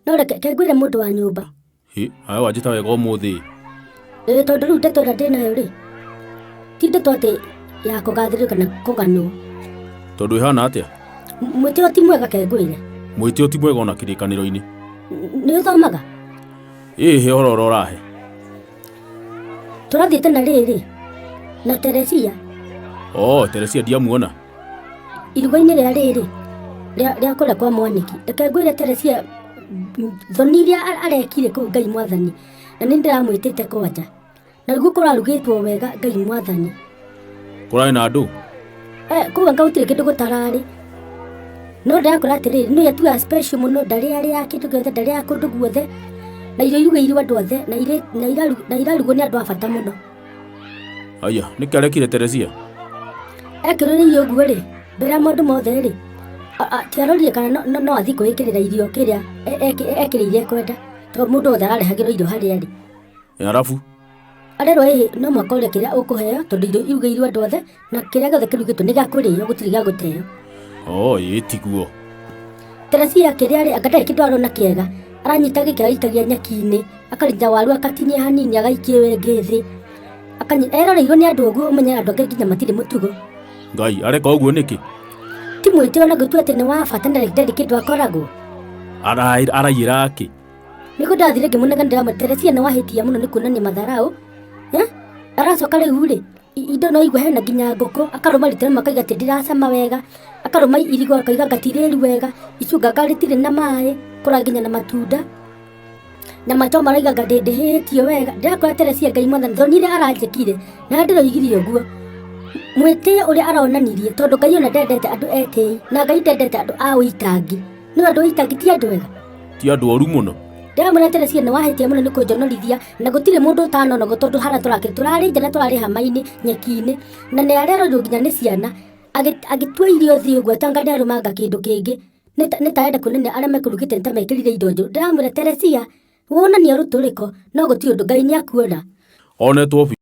No reke ke ngwĩre mũndũ wa nyũmba. Hĩ, aya wanjĩta wega ũmũthĩ. Ĩĩ tondũ rĩu ndeto ĩrĩa ndĩnayo rĩ, ti ndeto atĩ ya kũgathĩrĩrio kana kũganwo. Tondũ ĩhana atĩa? Mwĩtĩo ti mwega ke ngwĩre. Mwĩtĩo ti mwega ona kĩrĩkanĩro-inĩ. Nĩ ũthomaga? Ĩĩ he ũhoro ũrĩa ũrahe. Tũrathiĩte na rĩrĩ na Teresia. Oh, Teresia ndiamuona. Iruga-inĩ rĩa rĩrĩ rĩa kũrĩa kwa Mwanĩki. Reke ngwĩre Teresia thoni iria arekire kũu Ngai mwathani na nĩ ndĩramwĩtĩte kwanja. Na nĩguo kũrarugĩtwo wega Ngai mwathani. Kũrarĩ na andũ? Eh, kũu anga gũtirĩ kĩndũ gũtararĩ. No ndĩrakora atĩrĩrĩ, nĩ atuaga special mũno, ndarĩarĩaga kĩndũ gĩothe, ndarĩaga kũndũ guothe, na irio irugĩirwo andũ othe, na irĩ na iraru na irarugwo nĩ andũ a bata mũno. Aya, nĩkĩ arekire Teresia? Ekĩrĩrĩirie ũguo rĩ, mbere ya maũndũ mothe rĩ, ti arorire kana no, no, no athiĩ kwĩĩkĩrĩra irio kĩrĩa ekĩrĩire ekwenda, tondũ mũndũ wothe ararehagĩrwo irio harĩa arĩ. Arabu? Arerwo ĩhĩ no mũhaka ũrĩe kĩrĩa ũkũheo tondũ irio irugĩirwo andũ othe na kĩrĩa gĩothe kĩrugĩtwo nĩ gĩa kũrĩo gũtirĩ gĩa gũteo. Oh, ĩĩ tiguo. Teresia kĩrĩa rĩ anga ndarĩ kĩndũ arona kĩega aranyita gĩkĩ agĩikagia nyeki-inĩ akarinda waru akatinia hanini agaikia ĩyo ĩngĩ thĩ eroreirwo nĩ andũ ũguo ũmenye andũ angĩ nginya matirĩ mũtugo. Ngai areka ũguo nĩkĩ? Ti mwĩtĩo na gũtua atĩ nĩ wa bata na ndarĩ kĩndũ akoragwo. Araiyĩra kĩ? Nĩguo ndathire ngĩmũnenga ndĩramwĩra Teresia nĩ wahĩtia mũno nĩ kuonania matharau. Eh? Aracoka rĩu rĩ, indo no igua hena nginya ngũkũ, akarũma rita rĩmwe akauga atĩ ndĩracama wega, akarũma irigũ akauga anga ti rĩru wega, icunga anga rĩtirĩ na maĩ, kũra nginya na matunda. Nyama choma arauga anga ndĩhĩtio wega. Ndĩrakora Teresia Ngai mwathani thoni iria aranjĩkire, na ndĩroigire ũguo. Mwĩtĩo ũrĩa aronanirie, tondũ Ngai ona ndendete andũ etĩi, na Ngai ndendete andũ a ũitangi. Nĩ andũ a ũitangi ti andũ ega. Ti andũ oru mũno. Ndĩramwĩra Teresia nĩ wahĩtia mũno nĩ kũnjonorithia na gũtirĩ mũndũ ũtanonagwo tondũ harĩa tũrakĩrĩ tũrarĩ nja na tũrarĩ hama-inĩ nyeki-inĩ na nĩ arerorirwo nginya nĩ ciana agĩtua irio thĩ ũguo atanga nĩ arũmanga kĩndũ kĩngĩ nĩ ta arenda kuonania arĩa mekũrugĩte nĩ ta mekĩrire indo njũru. Ndĩramwĩra Teresia wonania rũtũrĩko no gũtirĩ ũndũ Ngai nĩ akuona. Onetwo biũ.